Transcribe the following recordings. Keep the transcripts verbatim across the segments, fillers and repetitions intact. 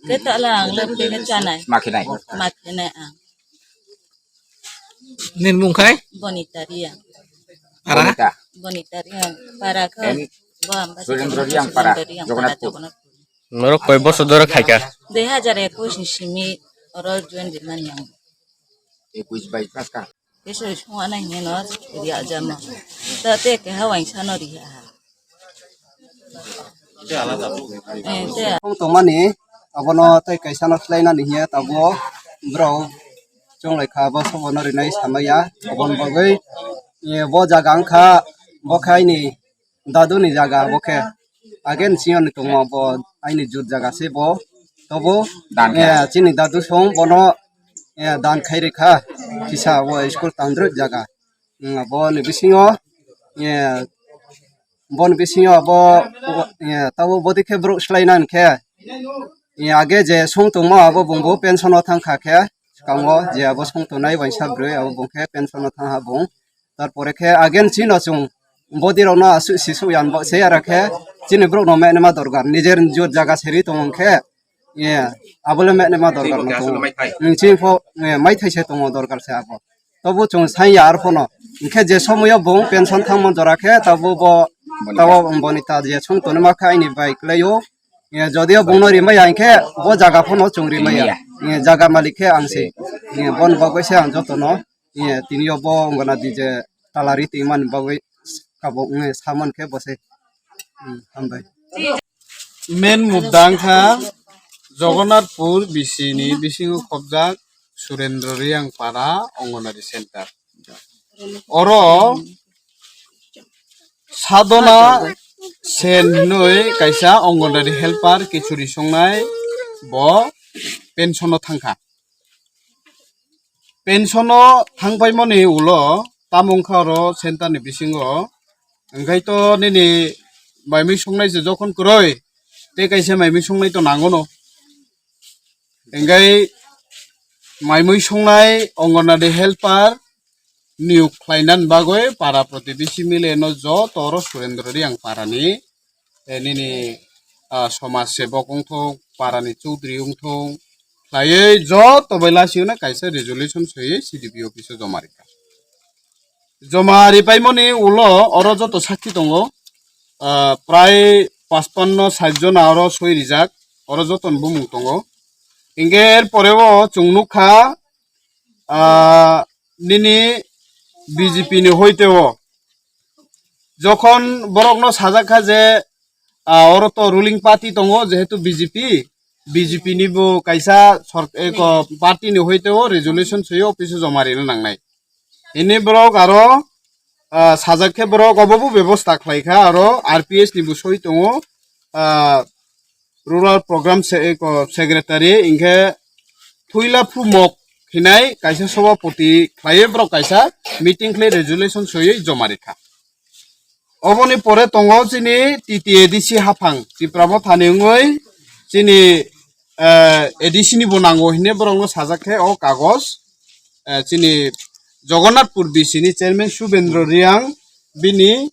Te tala ang le pega chanai. Makinai. Makinai ang. Nini mung khai? Bonita Riang. Para? Bonita. Bonita Riang. Para khe. Em, bo ang ba Surendra Riang para, Surendra Riang para, Jagannathpur. Jagannathpur. Norok koi bosor dora khaika? Dui hajar ekush ni simi oro join di mani ang. Ekush bai paska. Kesoi songma nai hino ri ajama. Ta te ke ha wainsa no ri ha. Eh, te. Song tongmani abono tei kaisa no khlainani hiya tabuk borok chonglai kha bo sobo no rinai samaya aboni bagwi, eh, bo jaga wngkha bo khe aini dadu ni jaga bo khe. Again siyoni tongo bo aini jut jaga se bo. Tobo, dan kha. Eh, chini dadu song bono, eh, dan khai rikha kisa bo school tangdruk jaga. Hmm, boni bisingo, eh, boni bisingo bo, eh, tabo bodi khe borok slai nang khe, eh, age je song tongma abo bung bo pension o thang kha khe, swkango je abo song tongnai waisa bwrwi abo bung khe pension o thang ha bung. Tarpore khe again chino chwng body rokno aswk sisuk yan bo se ara khe chini borok no mene ma dorkar nijer jot jaga seri tong khe, eh, abo le mene ma dorkar no tongo. Chini pho, eh, mai thai se tongo dorkar se abo. Tobo chwng sai ya arphono. Hinkhe je somoyo bung pension thangmani jora khe tabo bo, tabo boni ta je song tonima khe aini bai kwlaio. Eh, jodio bungno rimaya hinkhe bo jaga phano chwng rimaya. Rimaya. Eh, jaga malik khe ang se. Eh, bon bagwi se ang jotono. Eh, tini yo bo wngna di je talari twi mani bagwi kabo wngwi samani khe bo se. Hmm, hambai. Main mudda wngkha Jagannathpur B C ni bisingo khobjak Surendra Riang Para Anganwadi Center. Oro Sadona Sen hinwi kaisa Anganwadi helper kichuri songnai bo pension o thangkha. Pension o thangpaimani ulo tamo wngkha oro center ni bisingo, hwnkhe to nini maimui songnai se jokhon kwrwi tei kaisa maimui songnai to nangono. Hwnkhe maimui songnai Anganwadi helper niyok khlainani bagwi para protibesi mile no joto oro Surendra Riang Para ni, eh, nini, ah, somaj sebok wngthok, para ni chowdhury wngthok, khlaiwi joto bai lasio no kaisa resolution soiwi C D P office o joma rikha. Joma ripaimani ulo oro joto sakhi tongo, ah, prai pachpanno sait jona oro soi rijak, oro joto ni bumung tongo. Hinkhe er pore o chwng nukha, ah, nini B J P ni hoite o jokhon borok no sajak kha je, ah, oro to ruling party tongo, jehetu B J P, B J P ni bo kaisa sor-, eko party ni hoite o resolution soiwi office o joma rina nangnai. Hini borok aro, ah, sajak khe borok obo bo bebosta khlai kha, aro R P S ni bo soi tongo, ah, rural program se-, eko secretary, hinkhe Thuila Phumok hinai kaisa sobapoti khlaiwi borok kaisa meeting khlai resolution soiwi joma rikha. Oboni pore tongo chini T T A D C haphang, Tipra Mothani wngwi chini, eh, A D C ni bo nango hinwi borokno sajak khe o kagoj, eh, chini Jagannathpur B C ni chairman Subendra Riang bini,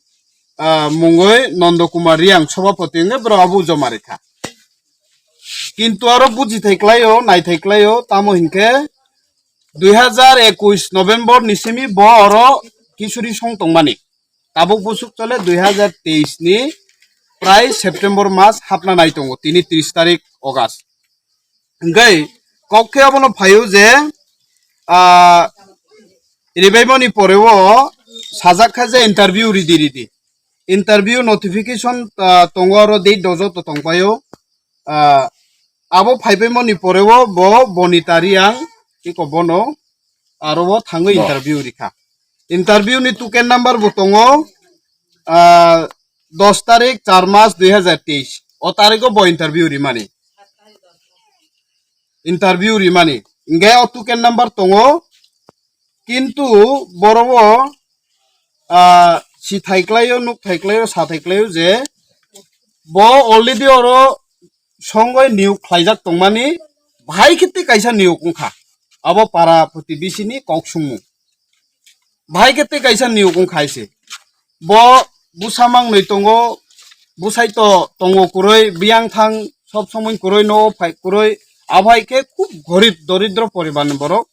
ah, mungwi Nondo Kumar Riang sobapoti wngwi borok abo joma rikha. Kintu aro bujithai klaio, naithai klaio, tamo hinkhe dui hajar ekush November ni simi bo oro kisuri song tongmani. Tabuk busuk chole dui hajar teis ni prai September mas hapna nai tongo, tini tris tarik August. Hingke kok khe abono phaio je, ah, ribaimani pore o sajak kha je interview ridi ridi. Interview notification, ah, tongo aro date dojo to tongpaio. Ah, abo phaibaimani pore o bo Bonita Riang iko bono aro o thangwi interview rikha. Interview ni token number bo tongo, ah, dos tarik char mas dui hajar teis. O tariko bo interview rimani. Interview rimani. Hingke o token number tongo. Kintu borok o, ah, si thai klaio, nuk thai klaio, sa thai klaio je bo already oro songoi niyok khlaijak tongmani, bahai khe tei kaisa niyok wngkha. Abo para protibesi ni kok songmung. Bahai khe tei kaisa niyok wngkha se. Bo bwsa mangnwi tongo, bwsai to tongo kwrwi, biyang thang sob somoi kwrwi, nogo phai kwrwi, Abo hai khe khub gorib doridro poribar ni borok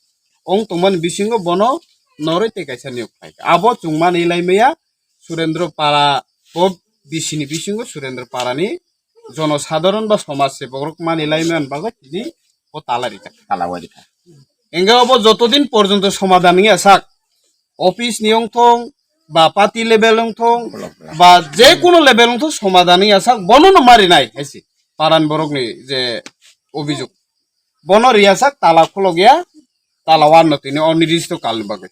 ong tongmani bisingo bono noroi tei kaisa niyok phai kha. Abo chwng manwi lai maya Surendra Para, bo bisini bisingo Surendra Para ni jonosadharon ba somaj se borok manwi lai maya bagwi tini bo tala rijak. Tala wari kha. Engge obo jotodin porjonto somadan wngya sak, office ni wngthong, ba party level wngthong, ba je kuno level wngthong, somadan wngya sak, bono no marinai hai se paran borok ni je obhijog. Bono riya sak, tala khulok ya, tala wan no tini o nirdisto kal ni bagwi.